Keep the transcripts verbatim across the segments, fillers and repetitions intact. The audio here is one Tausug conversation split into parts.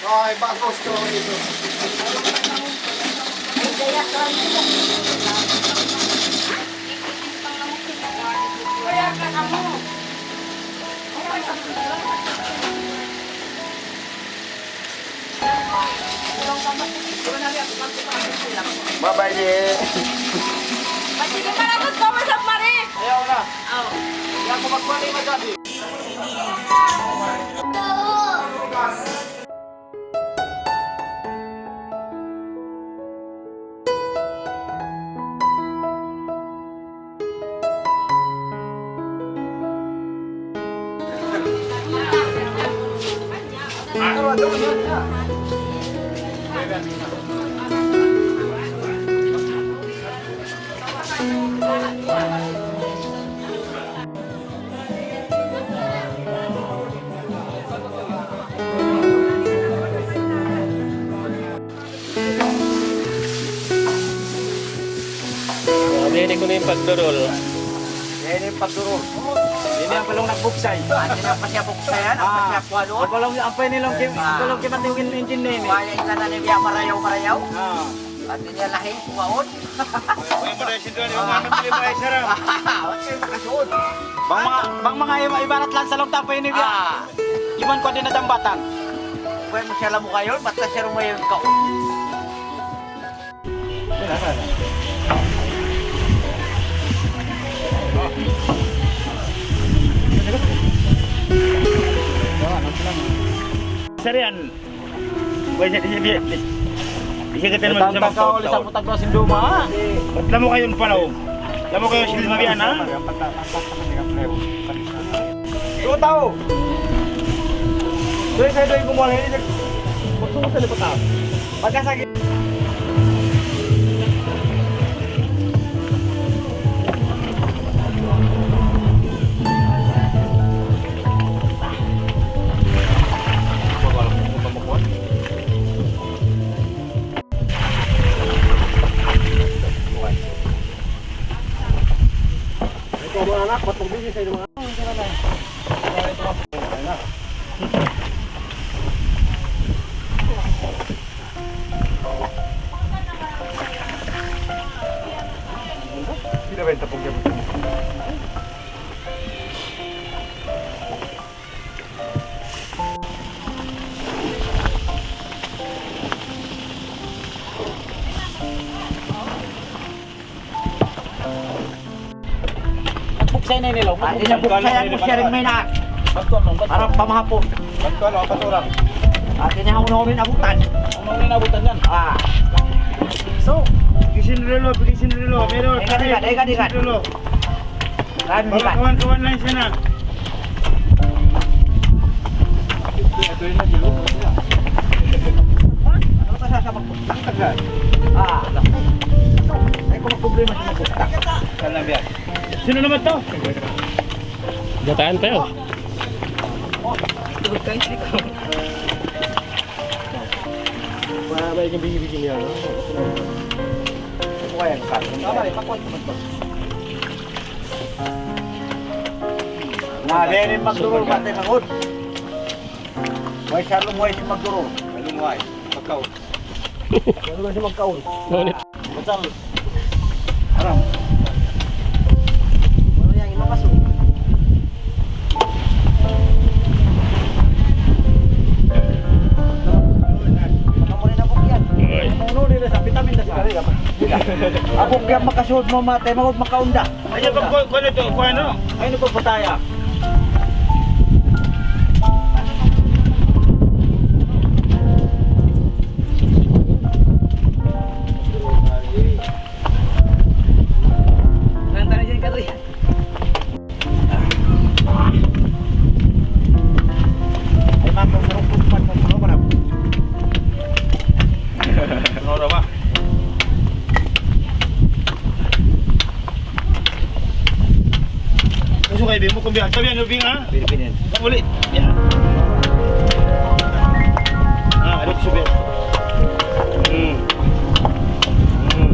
Ay, bagos to ito. Bye-bye, Ji. Ayaw na. Ayaw ko magmali, madali. Ini kunu' in pagdurul. Ini in pagdurul. Ini in palung nagbuksay. Hati niya pa siya buksayan, ampa siya kuha doon. Palung, ampa ini in palung kim-, palung kimatiw in engine ini. Kaya ikaw na niya marayaw-marayaw. Ah. Hati niya lahi, kuwaon. Uy, muna yung sinduan, yung mga matulay mo ay sarap. Bang mga, bang mga iba-, ibarat lang sa loob tapo ini, biya. Ah. Iban ko din na dambatan. Uy, mo siya lamu kayo, basta siya rumayon ka. Sarian. Buhay siya, di siya, di siya, di siya. Di siya kita naman sa magtawag-tawag. Tantang ka, ulit sa putag na sinduma, ha? Ba't lamo kayo pala, oh? Lamo kayo sila mabiyan, ha? Dua tau. Dua sa dua yung kumuha ngayon. Magtungkol sa lipat tao. Pagkasakit. Ito, mga anak, ba't magbigay sa inyo, mga Pinabenta po kaya. Buksay na nila. Ati niya buksayan mo siya rin may na. Para pamahapon. Ati niya, una-una in abutan. Una-una in abutan yan. Ah. So, pikisin relo, pikisin relo. Meron. Ika, ika, ika, ika. Pikisin relo. Kawan, kawan lang siya na. Ano ka sa, sa pag-, ang tagal? Ah, ay, kung problema sa pagpunta. Saan na biya? Sino naman to? Gataan pa yun. Wala ba yung bigibigin niya, no? Kaya yung karne. Tama rin, pakuha naman to. Na, dahil yung magdurul, matay mangod. Way siya lumuway si magdurul. Lumuway. Magkaon. Lumuway si magkaon. Ngunit. Batal. Haram. Ano yan, imapaso? Kamu rin ang bukyan. Ay. Ano nila sa vitamin na sa. Ako kaya makasuod mo, matay, mangod, makaunda. Ay, pag ku-, kuha na to, kuha na. Ay, ano pa pataya? Nang tani dyan, Katoy. Ay, ma'am, kung sarap po, pag magpuro ko na. Ano na ba? Gusto kayo, Bimbo, kung biya. Sabihan nyo, Bing, ha? Pilipinas. Uli. Yan. Ah, ano gusto, Bing? Hmm. Hmm.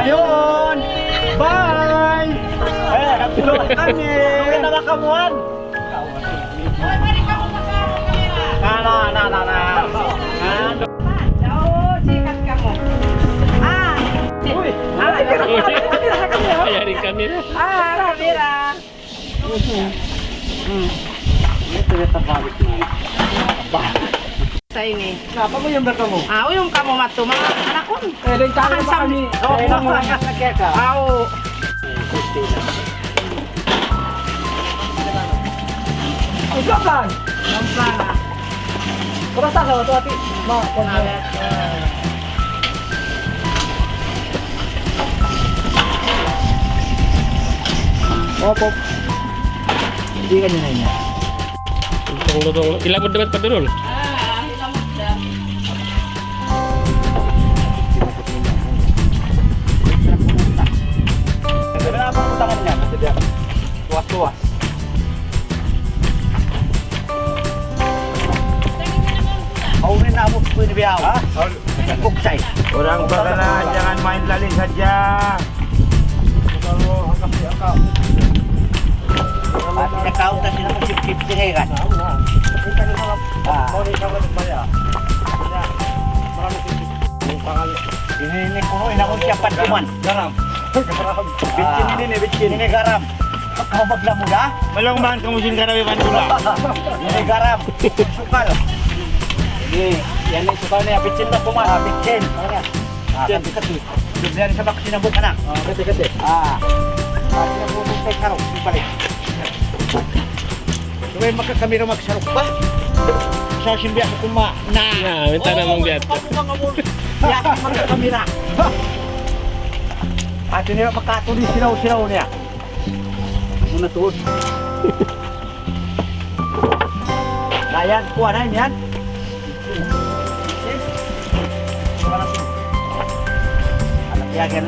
Ayun! Bye! Eh, nagtulog kami! Uwi na ba kamuhan? Na, na, na, na, na. Uy! Ah, yari kami na. Ah, kamera. Sa ini. Napa mo yung berka mo? Ah, yung kamo matu, mga anak ko. Eh, din kami. Aw. Ikaw, Plan. Ang Plan, ah. Kumusta sa ito, ati? Ma, kung Opo. Hindi ka nila niya. Lutong-lutong. Ilamod naman pa doon. Tuwas-tuwas. Aw, rin na mo po yung biyaw. Ha? Buksay. Orang bakala, jangan main laling saja. Pati na kaunta sila mo sip-sip sila kan. Ah. Ini, ini kuno, ina ko siya pa duman. Garam. Bitsin ini, ini, bitsin. Ini garam. Pagkabagla mo da? Malong bang kamu sin garam iban gula? Ini garam. Sukal. Ini, yan yung sukal niya. Bitsin na kuman. Ah, bitsin. Ah, kati, kati. Yan sa bak sinabot, anak. Ah, kati, kati. Ah. Ah, sinabot mo sa sarap. Balik. Subay makakamira magsarok ba? Sa simbiya ko kuma na. Na, minta na mong biya. Paano ka nga mo? Ya, makakamira. Ati nila makatuli siraw-siraw niya. Muna tuod. Ayan, kuha na yan. Yan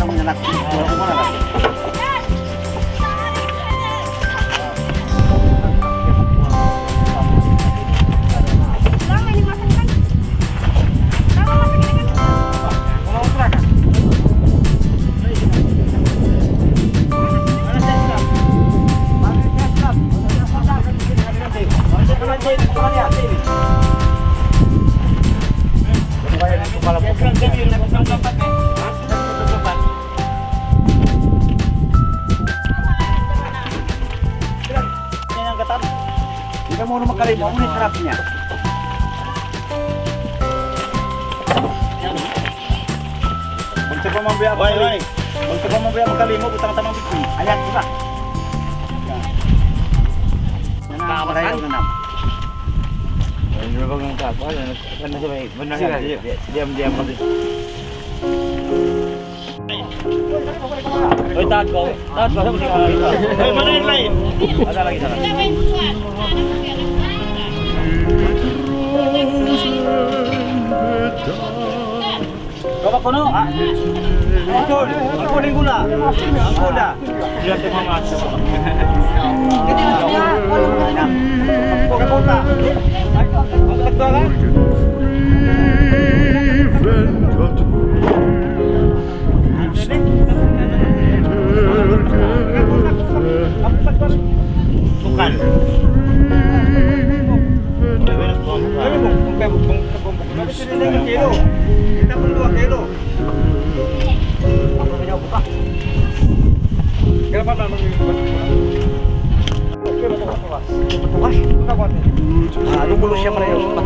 ang katan. Hindi ka muna makalimutan kung sarap niya. Bangsa pa mambiya. Way, way. Bangsa pa mambiya makalimo, butang tamang bitsin. Ayan, isa. Yan na, marayaw na na. Ano ba ang tapo? Ano, ano sa may, ano sa may, diam, diam, diam. Uy, tago. Tago. Uy, mana yung line? Ada lagi sana. Kau kuno? Ah? Betul. Ang kuning gula. Ang gula. Diyan sa mga aso. Ang kuning gula. Ay, ang nagdala. Sukal. Kilo. Kita pun dua kilo. Kenapa memang ini buat bukas? Bukas? Bukas, bukas. Ah, dumulo siya pareho.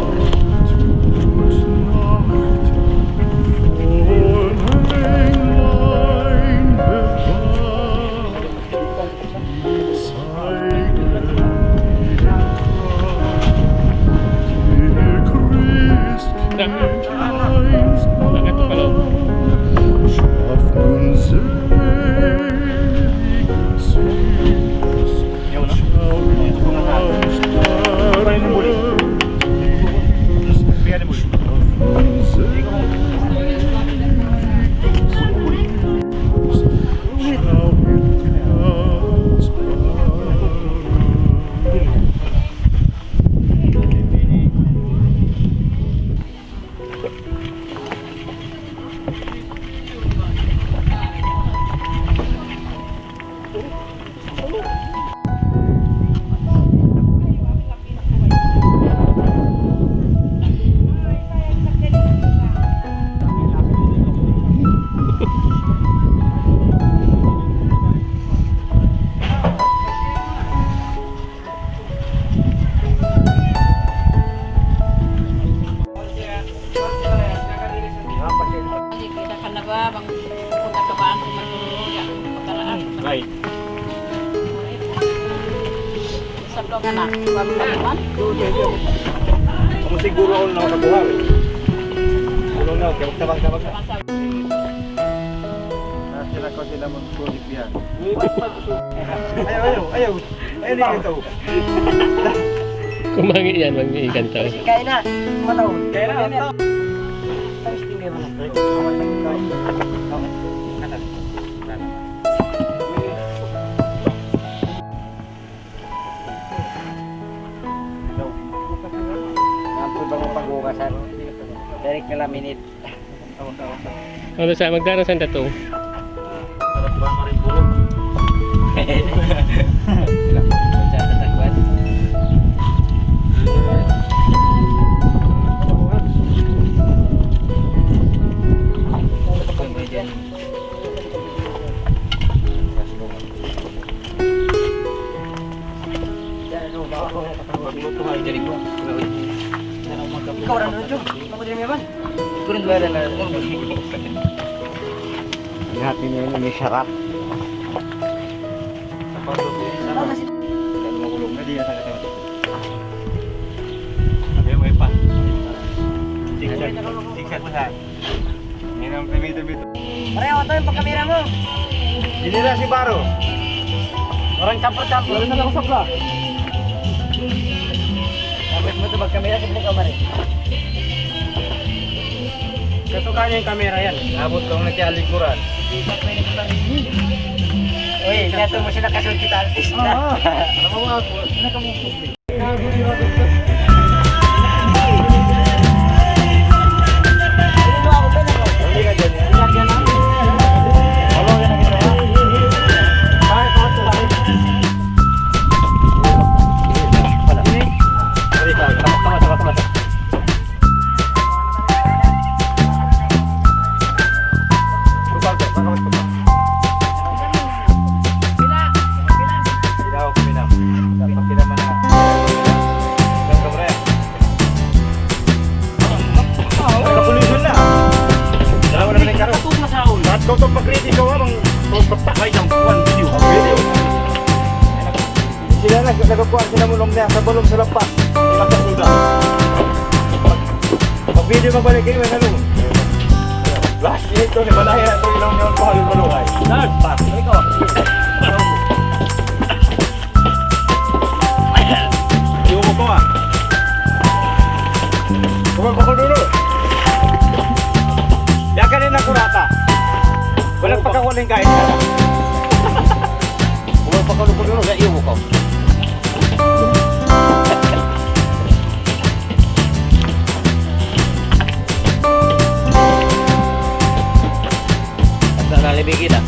Kita ka na ba, bang punta ka ba ang tumutulong? Ya, pagkaraan. Right. Sabdo ka na. Sabdo ka na. Kung siguro ako na makakuha, eh. Siguro na, okay. Magtabang-tabang na. Nasi na ko sila mo, ko di biya. Ayaw, ayaw, ayaw. Ayaw, ayaw. Kumangi' yan, mangi' ikan tau. Kain na. Mataw. Kain na, mataw. Tapos tingnan mo na. Ampun, bangun pag-ugasan. Dari kala minit. Ano sa magdara sa tato? Ikaw, ano, Jun? Ako din, Meman. Kurang dua na lang. Ang hati niya yun, may sarap. Sabi mo, may pa. Siksa, siksa ko sa. Minum tubig, tubig. Pareho to yung pagkamera mo. Hindi na si Baro. Orang campur-campur. Wala na lang sa bra. Dapat mo ito magkamera sa buka, pare. Kasuka niya yung kamera yan. Abot kong nagkialikuran. Uy, niya ito mo sila kasunod kita, artist. Oo. Alam mo, ako, nakamukha. Sila, sila, sila. Dapat sila mana. Sila, sila. Ay, kapulisan na. Dalawa na rin karon. Lahat ko to pag-ready ko, ha, bang, bang, bang, ay, ang kuwan, video. Video. Sila nag-, nagkukuha sila mulong niya sa bulong sa lampas. Lampas nila. Di' mabalik kayo, may nalungan. Last year ito, ni Malaya ito, ilang yun, mahal malungan. Last pass, ikaw. Iwan ko, ah. Kuman pa ko dulo. Yan ka rin na kurata. Walang pagkakuling kahit. Kuman pa ko dulo, na iwan ko. Asa na libigi na?